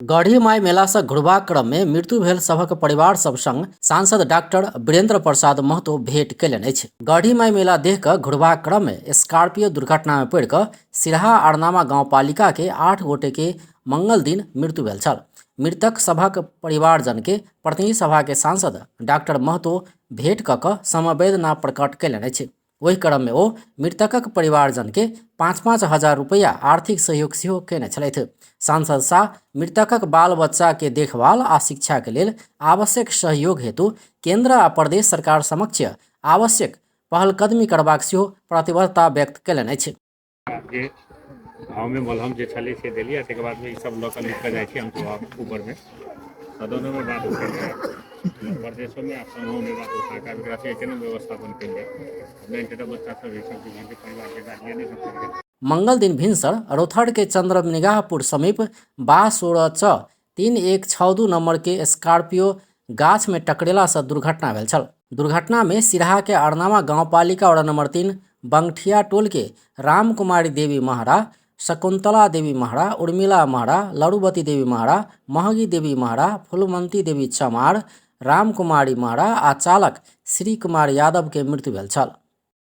गढ़ी माई मेला से घुरबाक क्रम में मृत्यु भेल सभक परिवार सब संग सांसद डॉक्टर वीरेंद्र प्रसाद महतो भेंट कयलनि अछि। गढ़ी माई मेला देख कऽ घुरबाक क्रम में स्कॉर्पियो दुर्घटना में पड़ि कऽ सिरहा अरनामा गांवपालिका के 8 गोटे के मंगल दिन मृत्यु भेल छल। मृतक सभक परिवारजन के प्रतिनिधि सभा के सांसद डॉक्टर महतो भेंट कऽ कऽ समवेदना प्रकट कयलनि अछि। ओहि क्रम में ओ मृतकक परिवारजन के 5-5 हजार रुपया आर्थिक सहयोग सेहो कयने छलथि। सांसद शाह मृतकक बाल बच्चा के देखभाल आ शिक्षा के लेल आवश्यक सहयोग हेतु केंद्र आ प्रदेश सरकार समक्ष आवश्यक पहलकदमी करबाक सेहो प्रतिबद्धता व्यक्त कयलनि अछि। जे घावमे मलहम जे छलै से देलियै, ताहिके बादमे ई सब लऽ कऽ लिख कऽ जाइ छी हमसब ऊपरमे सदनोमे बात उठेलियै, प्रदेशोमे आ संघोमे बात उठा कऽ एकरा से केना व्यवस्थापन कयल जाय। 9 बच्चा सब ई सब परिवारके गार्जियने सब छलियै। मंगल दिन भिनसर रौथहट के चंद्रनिगाहपुर समीप बा 16 च 3162 नंबर के स्कॉर्पियो गाछ में टकरेला से दुर्घटना भेल छल। दुर्घटना में सिरहा के अरनामा गांवपालिका वार्ड नंबर 3 बंगठिया टोल के रामकुमारी देवी महरा, शकुंतला देवी महरा, उर्मिला महरा, लड़ुबती देवी महरा, महगी देवी महरा, फुलमंती देवी चमार, रामकुमारी महरा आ चालक श्री कुमार यादव के मृत्यु भेल छल।